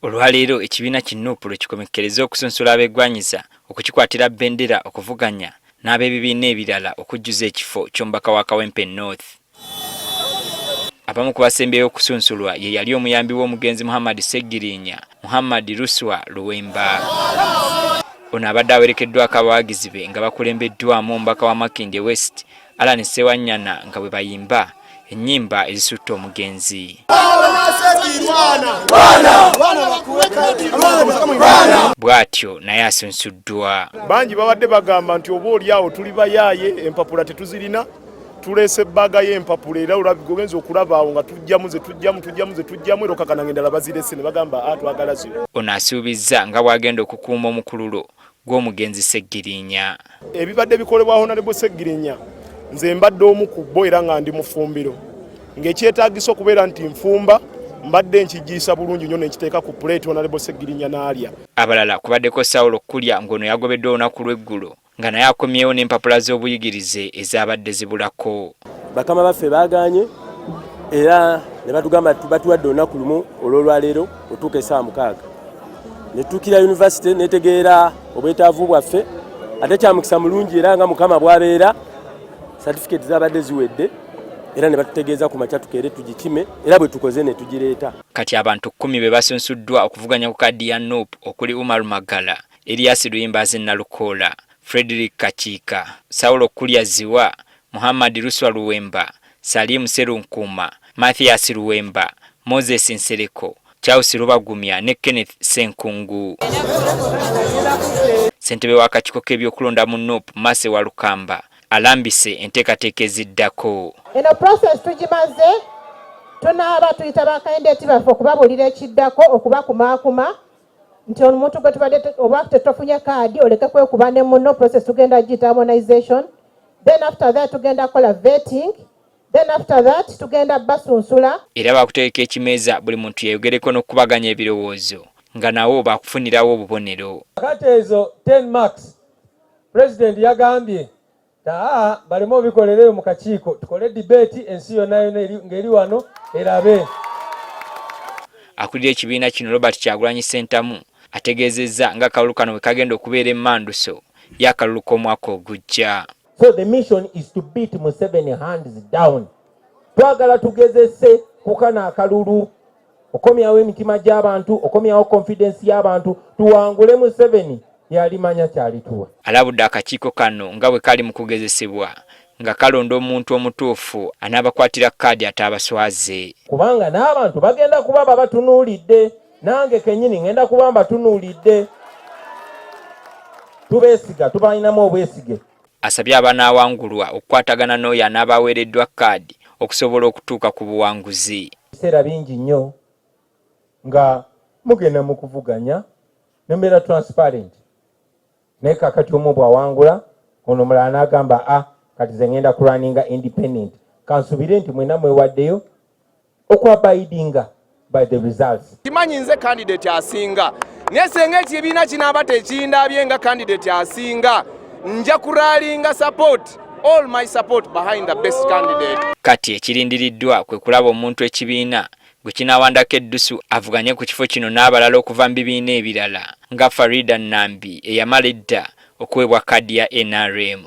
Olwaleero ekibiina ki Nup lwe kikomekkereza okusunsula abeggwanyiza okukikwatira bendera okuvuganya n'abebibiina ebirala okujjuza ekifo ky'omubaka wa Kawempe North. Abamu ku basembyeyo okusunsulwa ye yali omuyambi w'omugenzi Muhammad Ssegirinya, Muhammad Luswa Luwemba. Ono abadde awerekeddwako abawagizi be nga bakulembeddwamu omubaka wa Makindye West Allan Ssewanyana nga bwe bayimba ennyimba ezisutta omugenzi. Bw'atyo naye asunsuddwa. Bangi babadde bagamba nti oba oli awo tuli bayaaye, empapula tetuzirina, tuleese ebbaaga y'empapula era ogenza okulaba awo nga tujjamu ze tujjamu tujjamu ze tujjamu era okakana ng'endala bazirese ne bagamba a twagala zino. Ono asuubizza nga bw'agenda okukuuma omukululo gw'omugenzi Ssegirinya. Ebibadde bikolebwa Honorable Ssegirinya nze mbadde omu ku bo era nga ndi mufumbiro ng'ekyetaagisa okubeera nti nfumba mbadde nkigiisa bulungi nnyo nenkiteeka ku puleeti Honorable Ssegirinya n'alya. Abalala kubaddeko Saulo Kulya ng'ono yagobeddwa olunaku lw'eggulo nga naye akomyewo n'empapula z'obuyigirize ezaabadde zibulako. Bakama baffe baagaanye era ne batugamba batuwadde olunaku lumu olw'olwaleero otuuka essaawa 6 ne tutuukira yunivasite netegeera obwetaavu bwaffe ate kyamukisa mulungi era nga Mukama bw'abeera satifiketi zaabadde ziwedde era ne batutegeeza ku makya tukeere tugikime era bwe tukoze ne tugireeta. Kati abantu 10 be basunsuddwa okuvuganya ku kaadi ya Nup okuli Umar Magala, Erias Luyimbazi Nalukoola, Frederick Kakiika, Saulo Kulya Zziwa, Muhammad Luswa Luwemba, Salim Sserunkuuma, Mathias Luwemba, Moses Nsereko, Charles Rubagumya ne Kenneth Ssenkungu. Ssentebe w'akakiiko k'ebyokulonda mu Nup, Mercy Walukamba alambise enteekateeka eziddako. Eno process tugimaze, tunaaba tuyita bakandidate baffe okubabuulira ekiddako, okubakumaakuma nti omuntu gwe tubadde oba tetufunye kaadi oleke kwekuba ne muno. Process tugenda giyita harmonization, then after that tugenda kukola vetting, then after that tugenda basunsula. Era bakutegeka ekimeeza buli muntu yeyogereko n'okukubaganya ebirowoozo nga nawo bakufunirawo obubonero. Kati ezo 10 marks President yagambye taa baleme obikolereyo mu kakiiko, tukole debate ensi yonna yonna ng'eri wano erabe. Akulira ekibiina kino Robert Kyagulanyi Ssentamu ategeezezza nga akalulu kano bwe kagenda okubeera emmanduso y'akalulu k'omwaka ogujja. So the mission is to beat Museveni hands down. Twagala tugezese kukana akalulu okomyawo emitima gy'abantu, okomyawo confidence y'abantu, tuwangule Museveni yalimanya kyalituwa. Alabudde akakiiko kano nga bwe kali mu kugezesebwa nga kalonda omuntu omutuufu anaabakwatira kaadi ataabaswaze. Kubanga n'abantu bagenda kuba babatunuulidde, nange kennyini ngenda kuba mbatunuulidde. Tubeesiga, tubalinamu obwesige. Asabye abanaawangulwa okukwatagana n'oyo anaaba aweereddwa kaadi okusobola okutuuka ku buwanguzi. Ebiseera bingi nnyo nga mugenda mu kuvuganya ne mubeera transparent, naye kakati omu bw'awangula ono omulala n'agamba a kati ze ngenda kulwaninga independent. Kansubire nti mwena mwewaddeyo okuabidinga by the results. Kimanyi nze candidate asinga, naye senga ekibiina kinaaba tekindabye nga candidate asinga, nja kurallyinga support, all my support behind the best candidate. Kati ekirindiriddwa kwe kulaba omuntu ekibiina gwe kinaawandako eddusu avuganye ku kifo kino n'abalala okuva mu bibiina ebirala nga Farida Nambi eyamala edda okuweebwa kaadi ya NRM.